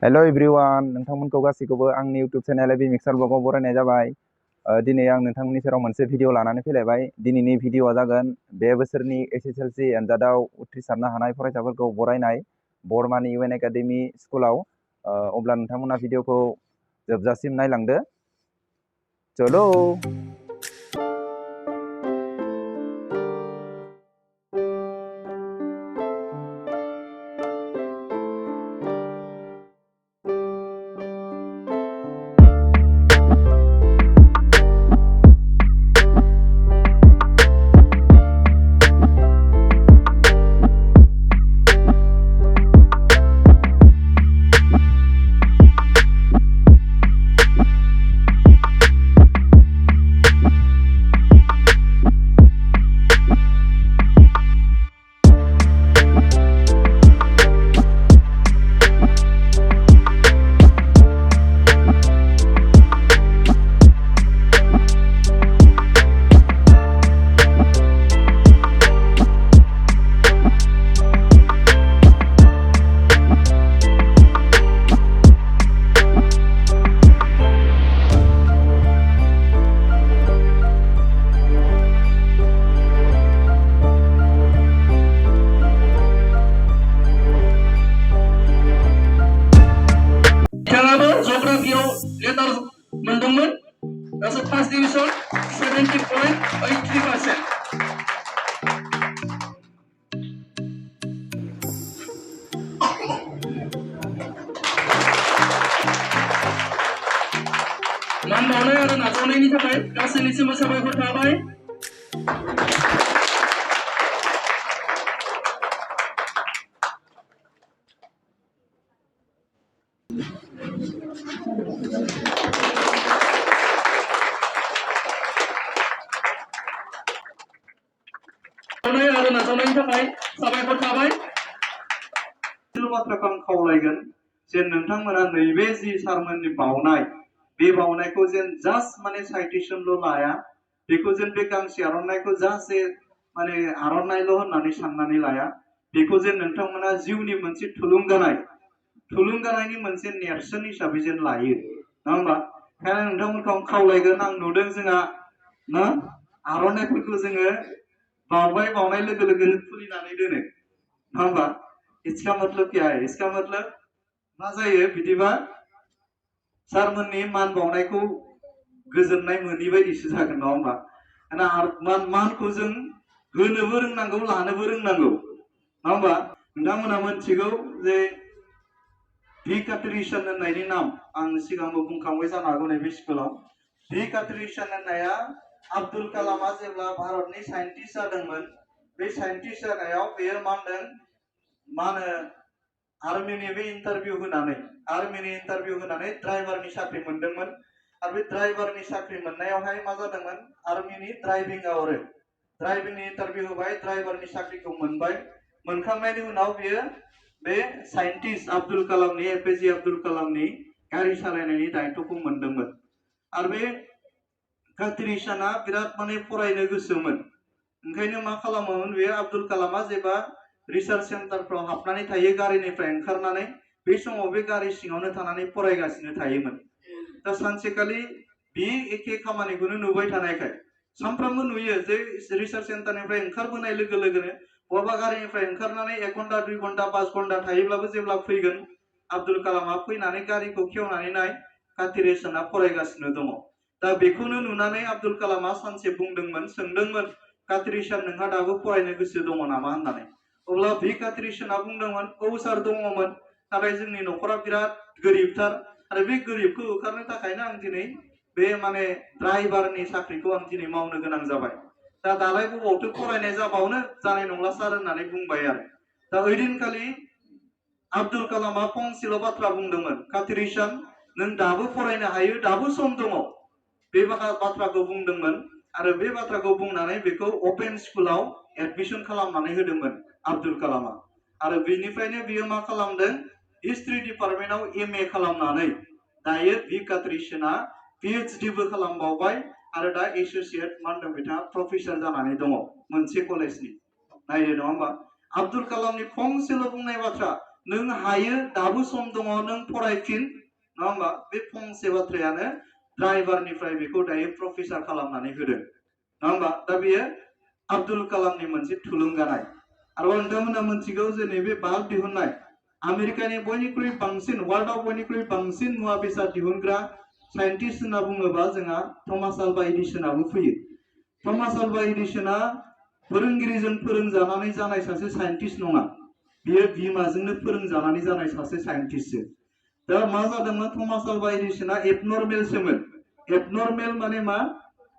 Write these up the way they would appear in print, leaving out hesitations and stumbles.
हेल' everyone, नोंथांमोनखौ गासैखौबो आंनि YouTube channel बि mixer ब्लगाव बरायनाय जाबाय। दिनै आं नोंथांमोननि सेराव मोनसे भिडिअ लानानै फैलायबाय। दिनैनि भिडिअआ जागोन बे बोसोरनि एसएसएलसि आनजादाव उथ्रिसारनो हानाय फरायसाफोरखौ बरायनाय बरमानि इउ एन एकाडेमि स्कुलाव। अब्ला नोंथांमोना भिडिअखौ जोबजासिम नायलांदो। चलो। लेटार मोनदोंमोन दासो फार्स्ट डिविजन 70.83%। मान बावनाय आरो नाजावनायनि थाखाय गासैनिसिमबो साबायखर थाबाय। आरो नाजावनायनि थाखाय साबायखर थाबाय। बाथ्राखौ आं खावलायगोन जे नोंथांमोना नैबे जि सारमोननि बावनाय बे बावनायखौ जेन जास्ट माने साइटेशनल' लाया, बेखौ जेन बे गांसे आर'नाइखौ जास्ट माने आर'नाइल' होननानै साननानै लाया, बेखौ जेन नोंथांमोना जिउनि मोनसे थुलुंगानायनि मोनसे नेरसोन हिसाबै जेन लायो, नङा होमबा? ओंखायनो नोंथांमोनखौ आं खावलायगोन। आं नुदों जोंहा ना आर'नाइफोरखौ जोङो बावनाय लोगो लोगोनो खुलिनानै दोनो, नङा होमबा? इसका मतलब क्या है? इसका मतलब मा जायो बिदिबा सारमोननि मान बावनायखौ गोजोननाय मोनि बायदिसो जागोन, नङा होमबा? मानखौ जों होनोबो रोंनांगौ, लानोबो रोंनांगौ, नङा होमबा? नोंथांमोना मिथिगौ जे भि कात्रीचरण होननायनि नाम आं सिगांबो बुंखांबाय जानो हागौ नैबे स्कुलाव। भि कात्रीचरण होननाया आब्दुल कालामा जेब्ला भारतनि साइन्टिस्ट जादोंमोन, बे साइन्टिस्ट जानायाव बेयो मा होनो आर्मिनि बे इन्टारभिउ होनानै ड्राइभारनि साख्रि मोनदोंमोन। आरो बे ड्राइभारनि साख्रि मोननायावहाय मा जादोंमोन, आर्मिनि ड्राइभिंनि इन्टारभिउ होबाय, ड्राइभारनि साख्रिखौ मोनबाय। मोनखांनायनि उनाव बियो बे साइन्टिस्ट आब्दुल कालामनि एपिजे आब्दुल कालामनि गारि सालायनायनि दायित्वखौ मोनदोंमोन। आरो बे कात्रीचरणआ बिराद माने फरायनो गोसोमोन। ओंखायनो मा खालामोमोन बेयो आब्दुल कालामा जेब्ला रिसार्च सेन्टारफ्राव हाबनानै थायो गारिनिफ्राय ओंखारनानै, बे समाव बे गारि सिङावनो थानानै फरायगासिनो थायोमोन। दा सानसेखालि बे एखे खामानिखौनो नुबाय थानायखाय सानफ्रामबो नुयो जे रिसार्च सेन्टारनिफ्राय ओंखारबोनाय लोगो लोगोनो बबेबा गारिनिफ्राय ओंखारनानै 1 घन्टा 2 घन्टा 5 घन्टा थायोब्लाबो जेब्ला फैगोन आब्दुल कालामा फैनानै गारिखौ खेवनानै नाय, कात्रीचरणआ फरायगासिनो दङ। दा बेखौनो नुनानै आब्दुल कालामा सानसे सोंदोंमोन, कात्रीचरण नोंहा दाबो फरायनो गोसो दङ नामा होननानै। अब्ला भि कात्रीचरणआ बुंदोंमोन, औ सार दङमोन, नाथाय जोंनि न'खरा बिराद गोरिबथार आरो बे गोरिबखौ होखारनो थाखायनो आं दिनै बे माने ड्राइभारनि साख्रिखौ आं दिनै मावनो गोनां जाबाय। दा दालाय बबावथो फरायनाय जाबावनो, जानाय नंला सार होननानै बुंबाय आरो। दा ओइदिनखालि आब्दुल कालामा फंसेल' बाथ्रा बुंदोंमोन, कात्रीचरण नों दाबो फरायनो हायो, दाबो सम दङ, बे बाथ्राखौ बुंदोंमोन। आरो बे बाथ्राखौ बुंनानै बेखौ अपेन स्कुलाव एडमिशन खालामनानै होदोंमोन आब्दुल कालामा। आरो बेनिफ्रायनो बियो मा खालामदों, हिस्ट्रि डिपार्टमेन्टआव MA खालामनानै दायो भि कात्रीचरणआ PhDबो खालामबावबाय आरो दा एसोसिएट मा होनदों बिथाङा प्रफेसर जानानै दङ मोनसे कलेजनि। नायदो, नङा होमबा? आब्दुल कालामनि फंसेल' बुंनाय बाथ्रा, नों हायो दाबो सम दङ नों फरायफिन नङा होमबा बे फंसे बाथ्रायानो ड्राइभारनिफ्राय बेखौ दायो प्रफेसार खालामनानै होदों नङा होमबा दा बेयो आब्दुल कालामनि मोनसे थुलुंगानाय आरोबाव नोंथांमोना मिथिगौ जे नैबे बाल्ब दिहुननाय आमेरिकानि बयनिख्रुइ बांसिन वर्ल्डआव बयनिख्रुइ बांसिन मुवा बेसाद दिहुनग्रा साइन्टिस्ट होनना बुङोबा जोंहा थमास आल्वा एडिसनाबो फैयो थमास आल्वा एडिसना फोरोंगिरिजों फोरोंजानानै जानाय सासे साइन्टिस्ट नङा बियो बिमाजोंनो फोरोंजानानै जानाय सासे साइन्टिस्टसो दा मा जादोंमोन थमास आल्वा एडिसना एबनर्मेलसोमोन एबनर्मेल माने मा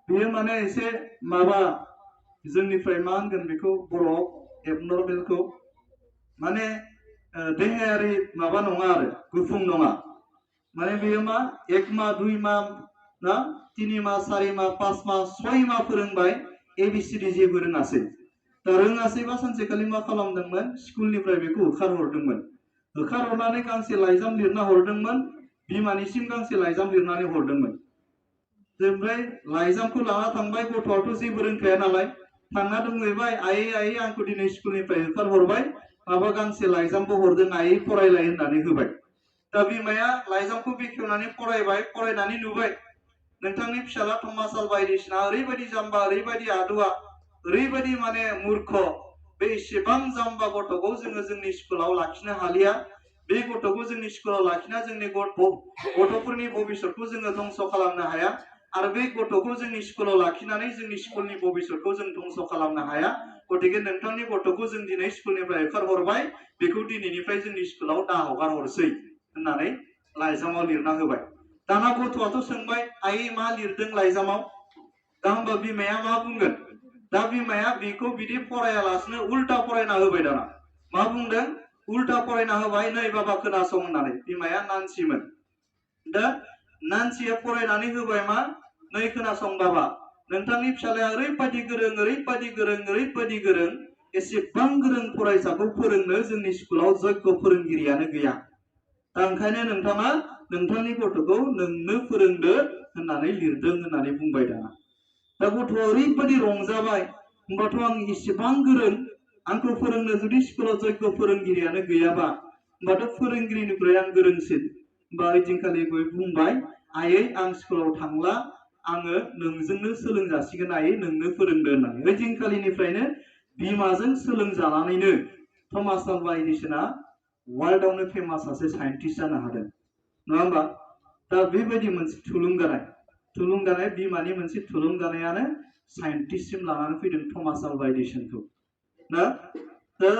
बियो माने एसे माबा जोंनिफ्राय मा होनगोन बेखौ बर'आव एबनर्मेलखौ माने देहायारि माबा नङा आरो गुफुं नङा माने बेयो मा 1 माह 2 माह ना 3 माह 4 माह 5 माह 6 माह फोरोंबाय एबिसिडि जेबो रोङासै दा रोङासैबा सानसेखालि मा खालामदोंमोन स्कुलनिफ्राय बेखौ होखारहरदोंमोन होखारहरनानै गांसे लाइजाम लिरना हरदोंमोन बिमानिसिम गांसे लाइजाम लिरनानै हरदोंमोन ओमफ्राय लाइजामखौ लाना थांबाय गथ'आथ' जेबो रोंखाया नालाय थांना दंहैबाय आयै आयै आंखौ दिनै स्कुलनिफ्राय होखारहरबाय माबा गांसे लाइजामबो हरदों आयै फरायलाय होननानै होबाय दा बिमाया लाइजामखौ बेखेवनानै फरायबाय फरायनानै नुबाय नोंथांनि फिसाला थमास आल्वा एडिसना ओरैबायदि जाम्बा ओरैबायदि आदुआ ओरैबायदि माने मूर्ख बे एसेबां जाम्बा गथ'खौ जोङो जोंनि स्कुलाव लाखिनो हालिया बे गथ'खौ जोंनि स्कुलाव लाखिना जोंनि गथ'फोरनि भबिष्यतखौ जोङो धंस खालामनो हाया आरो बे गथ'खौ जोंनि स्कुलाव लाखिनानै जोंनि स्कुलनि भबिष्यतखौ जों धंस खालामनो हाया गतिके नोंथांनि गथ'खौ जों दिनै स्कुलनिफ्राय होखारहरबाय बेखौ दिनैनिफ्राय जोंनि स्कुलाव दा हगार हरसै होननानै लाइजामाव लिरना होबाय दाना गथ'आथ' सोंबाय आयै मा लिरदों लाइजामाव दा होमबा बिमाया मा बुंगोन दा बिमाया बेखौ बिदि फरायालासिनो उल्टा फरायना होबाय दाना मा बुंदों उल्टा फरायना होबाय नै बाबा खोनासं होननानै बिमाया नानसिमोन दा नानसिया फरायनानै होबाय मा नै खोनासं बाबा नोंथांनि फिसालाया ओरैबायदि गोरों एसेबां गोरों फरायसाखौ फोरोंनो जोंनि स्कुलाव जग्य फोरोंगिरियानो गैया दा ओंखायनो नोंथाङा नोंथांनि गथ'खौ नोंनो फोरोंदो होननानै लिरदों होननानै बुंबाय दाना दा गथ'आ ओरैबायदि रंजाबाय होमबाथ' आं इसेबां गोरों आंखौ फोरोंनो जुदि स्कुलाव जग्य फोरोंगिरियानो गैयाबा होमबाथ' फोरोंगिरिनिफ्राय आं गोरोंसिन होमबा ओइदिनखालि बुंबाय आयै आं स्कुलाव थांला आङो नोंजोंनो सोलोंजासिगोन आयै नोंनो फोरोंदो होननानै ओइदिनखालिनिफ्रायनो बिमाजों सोलोंजानानैनो थमास आल्वा एडिसना वर्ल्डआवनो फेमास सासे साइन्टिस्ट जानो हादों नङा होमबा दा बेबायदि मोनसे थुलुंगानाय बिमानि मोनसे थुलुंगानायानो साइन्टिस्टसिम लानानै फैदों थमास आल्वा एडिसनखौ ना दा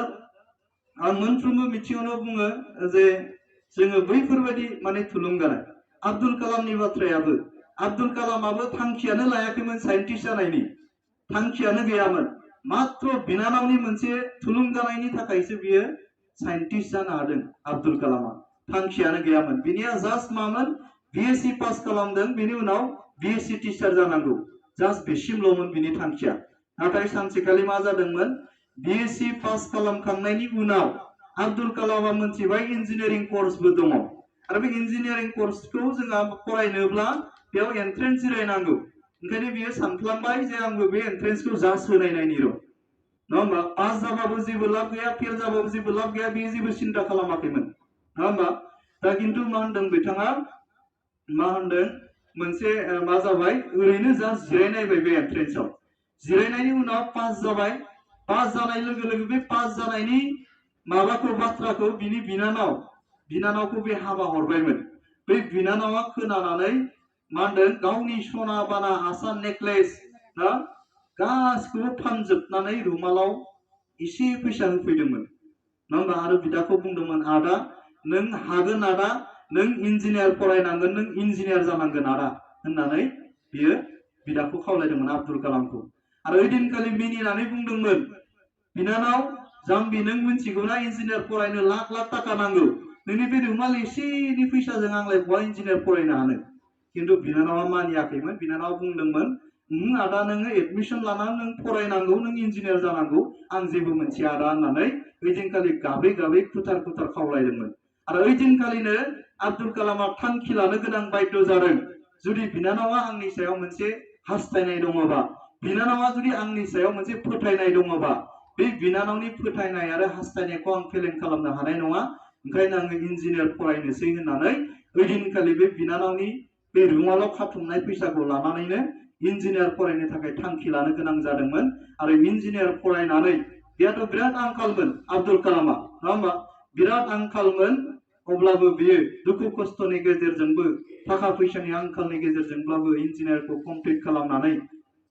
आं मोनफ्रोमबो बिथिङावनो बुङो जे जोङो बैफोरबायदि माने थुलुंगानाय आब्दुल कालामनि बाथ्रायाबो आब्दुल कालामाबो थांखियानो लायाखैमोन साइन्टिस्ट जानायनि थांखियानो गैयामोन मात्र बिनानावनि मोनसे थुलुंगानायनि थाखायसो बियो साइन्टिस्ट जानो हादों आब्दुल कालामा थांखियानो गैयामोन बिनिया जास्ट मामोन बिएससि पास खालामदों बिनि उनाव बिएससि टिचार जानांगौ जास्ट बेसिमल'मोन बिनि थांखिया नाथाय सानसेखालि मा जादोंमोन बिएससि पास खालामखांनायनि उनाव आब्दुल कालामा मोनथिबाय इन्जिनियारिं कर्सबो दङ आरो बे इन्जिनियारिं कर्सखौ जोंहा फरायनोब्ला बेयाव एन्ट्रेन्स जिरायनांगौ ओंखायनो बियो सानफ्लांबाय जे आंबो बे एन्ट्रेन्सखौ जास्ट होनाय नायनि र' नङा होमबा पास जाबाबो जेबो लाब गैया फेल जाबाबो जेबो लाब गैया बियो जेबो सिन्था खालामाखैमोन नङा होमबा दा खिन्थु मा होनदों बिथाङा मा होनदों मोनसे मा जाबाय ओरैनो जास्ट जिरायनायबाय बे एन्ट्रेन्सआव जिरायनायनि उनाव पास जाबाय पास जानाय लोगो लोगो बे पास जानायनि माबाखौ बाथ्राखौ बिनि बिनानावखौ बे हाबा हरबायमोन बै बिनानावा खोनानानै मा होनदों गावनि सना बाना आसान नेकलेस ना गासिखौबो फानजोबनानै रुमालाव एसे फैसा होफैदोंमोन नङा होमबा आरो बिदाखौ बुंदोंमोन आदा नों हागोन आदा नों इन्जिनियार फरायनांगोन नों इन्जिनियार जानांगोन आदा होननानै बियो बिदाखौ खावलायदोंमोन आब्दुल कालामखौ आरो ओइदिनखालि मिनिनानै बुंदोंमोन बिनानाव जाम्बि नों मिथिगौना इन्जिनियार फरायनो लाख लाख थाखा नांगौ नोंनि बे रुमाल एसेनि फैसाजों आंलाय बहा इन्जिनियार फरायनो हानो खिन्थु बिनानावा मानियाखैमोन बिनानावा बुंदोंमोन आदा नोङो एडमिसन लानानै नों फरायनांगौ नों इन्जिनियार जानांगौ आं जेबो मोनथिया आदा होननानै ओइदिनखालि गाबै गाबै खुथार खुथार खावलायदोंमोन आरो ओइदिनखालिनो आब्दुल कालामा थांखि लानो गोनां बायद' जादों जुदि बिनानावा आंनि सायाव मोनसे हास्थायनाय दङबा बिनानावा जुदि आंनि सायाव मोनसे फोथायनाय दङबा बे बिनानावनि फोथायनाय आरो हास्थायनायखौ आं फेलें खालामनो हानाय नङा ओंखायनो आङो इन्जिनियार फरायनोसै होननानै ओइदिनखालि बे बिनानावनि बे रुमालाव खाथुमनाय फैसाखौ लानानैनो इन्जिनियार फरायनो थाखाय थांखि लानो गोनां जादोंमोन आरो इन्जिनियार फरायनानै बेहाथ' बिराद आंखालमोन आब्दुल कालामा नङा होमबा बिराद आंखालमोन अब्लाबो बियो दुखु खस्थ'नि गेजेरजोंबो थाखा फैसानि आंखालनि गेजेरजोंब्लाबो इन्जिनियारखौ कमप्लिट खालामनानै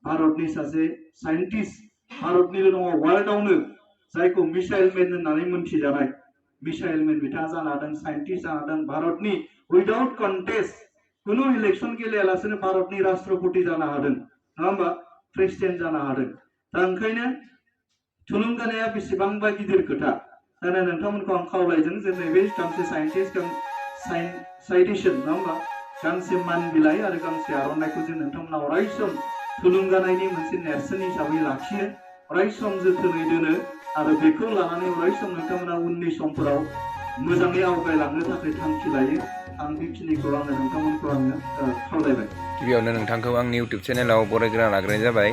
भारतनि सासे साइन्टिस्ट भारतनिल' नङा वर्ल्डआवनो जायखौ मिसाइल मेन होननानै मोनथिजानाय मिसाइल मेन बिथाङा जानो हादों साइन्टिस्ट जानो हादों भारतनि उइदाउट कन्टेस्ट कुनु इलेक्शन गेलेयालासेनो भारतनि राष्ट्रपति जानो हादों नङा होमबा प्रेसिडेन्ट जानो हादों दा ओंखायनो थुलुंगानाया बेसेबांबा गिदिर खोथा दा नोंथांमोनखौ आं खावलायदों जे नैबे गांसे साइटेसन नङा होमबा गांसे मान बिलाइ आरो गांसे आर'नाइखौ जों नोंथांमोना अराय सम थुलुंगानायनि मोनसे नेरसोन हिसाबै लाखियो अराय सम जोथोनै दोनो आरो बेखौ लानानै अराय सम नोंथांमोना उननि समफोराव मोजाङै आवगायलांनो थाखाय थांखि लायो आं बेखिनिखौ आङो नोंथांमोनखौ आङो खावलायबाय गिबियावनो नोंथांखौ आंनि इउटुब चेनेलाव बरायग्रोना लाग्रोनाय जाबाय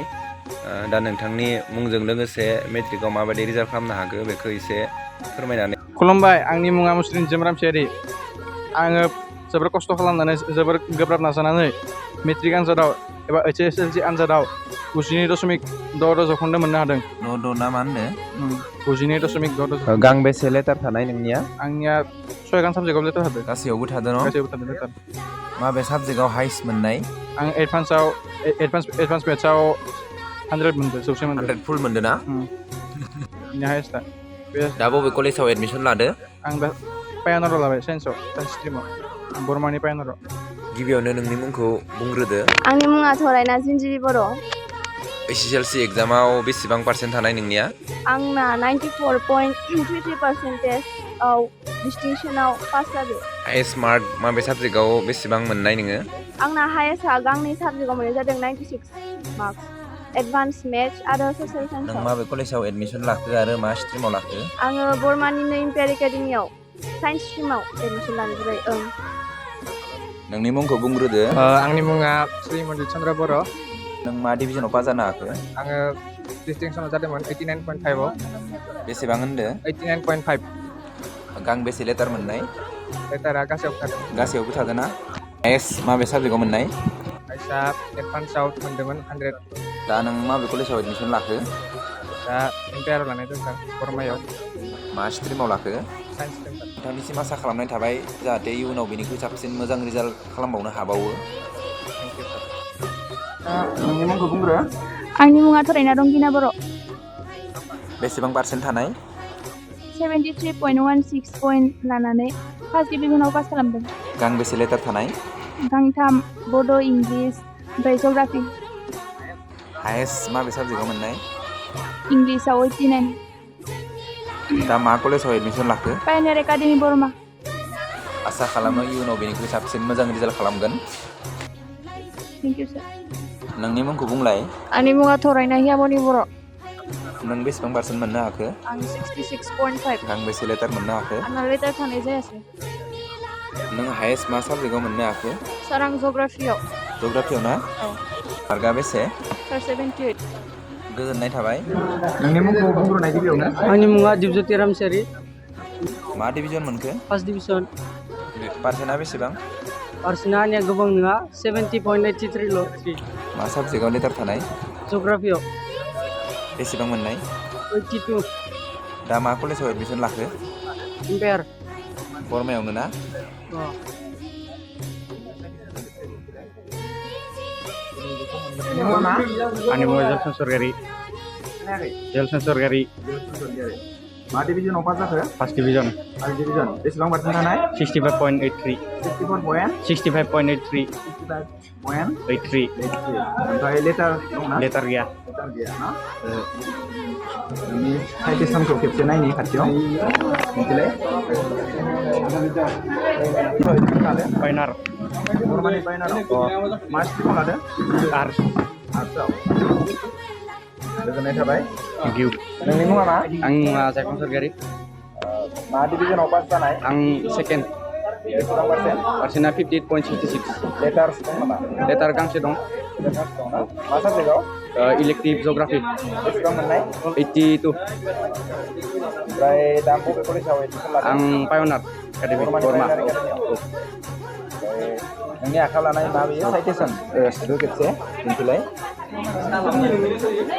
दा नोंथांनि मुंजों लोगोसे मेट्रिकआव माबायदि रिजाल्ट खालामनो हाखो बेखौ एसे फोरमायनानै खुलुमबाय आंनि मुङा मुस्लिम जोमरामसियारि आङो जोबोर खस्थ' खालामनानै जोबोर गोब्राब नाजानानै मेट्रिक आनजादाव एबा HSLC आनजादाव 92.66 जौखोन्दो मोननो हादों न' ना मा होनो 92.66 गांबेसे लेटार थानाय नोंनिया आंनिया 6 साबजेक्टआव लेटार हादों गासैयावबो थादों न' गासैबो थादों लेटार माबे साबजेक्टआव हाइस्ट मोननाय आं एडभान्स मेथ्सआव 100 मोनदों 100 मोनदों 100 फुल मोनदों ना बेनि हाइस्टआ दा बबे कलेजाव एडमिसन लादो आं दा पायनाराव लाबाय साइन्स स्ट्रिमाव बरमानि पायनाराव गिबियावनो नोंनि मुंखौ बुंग्रोदो आंनि मुङा थरायना जिनजिरि बर' HSLC एग्जामाव बेसेबां पार्सेन्ट थानाय नोंनिया आंना 94.33% डिस्टिंसनाव पास जादों हाइस्ट मार्क माबे साबजेक्टआव बेसेबां मोननाय नोङो आंना हायेस्टआ गांनै साबजेक्टआव मोननाय जादों 96 मार्क्स एडभान्स मेथ्स आरो ससियेल नों साइन्सआव माबे कलेजाव एडमिसन लाखो आरो मा स्ट्रिमाव लाखो आङो बरमानिनो इम्पेयार एकाडेमियाव साइन्स स्ट्रिमाव एडमिसन लानाय जाबाय नोंनि मुंखौ बुंग्रोदो आंनि मुङा श्री मन्दिर चन्द्र बर' नों मा डिभिजनाव पास जानो हाखो आङो डिस्टिंसनाव जादोंमोन 89.5 आव बेसेबां होनदो 89.5 गांबेसे लेटार मोननाय लेटारा गासैयाव थादों गासैयावबो थादों ना एस माबे साबजेक्टआव मोननाय फैसा एडभान्सआव मोनदोंमोन 100 दा नों माबे कलेजाव एडमिसन लाखो दा इम्पेयाराव लानाय जादों बरमायाव मा स्ट्रिमाव लाखो साइन्स स्ट्रिम नोंथांनिसिम आसा खालामनाय थाबाय जाहाथे इयुनाव बेनिख्रुइ साबसिन मोजां रिजाल्ट खालामबावनो हाबावो थेंक इउ सार नोंनि मुंखौ बुंग्रो आंनि मुङा थरायना रंगिना बर' बेसेबां पार्सेन्ट थानाय 73.16 पइन्ट लानानै फार्स्ट डिभिजनाव पास खालामदों गांबेसे लेटार थानाय गांथाम बड' इंलिस ओमफ्राय जग्राफि हायेस्ट माबे साबजेक्टआव मोननाय इंलिसाव 89 दा मा कलेजाव एडमिसन लाखो पायनियार एकाडेमि बरमा आसा खालामो इयुनाव बेनिख्रुइ साबसिन मोजां रिजाल्ट खालामगोन थेंक इउ सार नोंनि मुंखौ बुंलाय आंनि मुङा थरायना हियामनि बर' नों बेसेबां पार्सेन्ट मोननो हाखो आं 66.5 गांबेसे लेटार मोननो हाखो आंना लेटार थानाय जायासै नों हायेस्ट मा साबजेक्टआव मोननो हाखो सार आं जग्राफियाव जग्राफियाव ना औ मार्कआ बेसे सार 78 गोजोननाय थाबाय नोंनि मुंखौ बुंग्रोनाय गिबियावनो आंनि मुङा दिपज्योति रामसियारि मा डिभिजन मोनखो फार्स्ट डिभिजन पार्सेन्टआ बेसेबां पार्सेन्टआ आंनिया गोबां नङा 70.83 मा साबजेक्टआव लेटार थानाय जग्राफियाव बेसेबां मोननाय 82 दा मा कलेजाव एडमिसन लाखो इम्पेयार बरमायावनो ना आंनि मुङा जेलसन सरगारि जेलसन सरगारि मा डिभिजनाव पास जाखो फार्स्ट डिभिजन बेसेबां पार्सेन्ट थानाय 65.83 65.83 ओमफ्राय लेटार दंना लेटार गैया ना नोंनि साइटेसनखौ खेबसे नायनि खाथियाव मिथिलाय फाइनार बरमानि बायनाराव मा स्ट्रिमाव लादों आर्ट्सआव गोजोननाय थाबाय थेंक इउ नोंनि मुङा मा आंनि मुङा जायखं सरगारि मा डिभिजनाव पास जानाय आं सेकेन्ड बेसेबां पार्सेन्ट पार्सेन्टआ 58.66 लेटार्स दं नामा लेटार गांसे दं लेटार्स दं ना मा साबजेक्टआव इलेक्टिभ जग्राफि बेसेबां मोननाय 82 ओमफ्राय दा बबे कलेजाव एडमिसन लादों आं पायनार एकाडेमि बरमा बरमा नोंनि आखायाव लानाय मा बेयो साइटेसन खेबसे दिन्थिलाय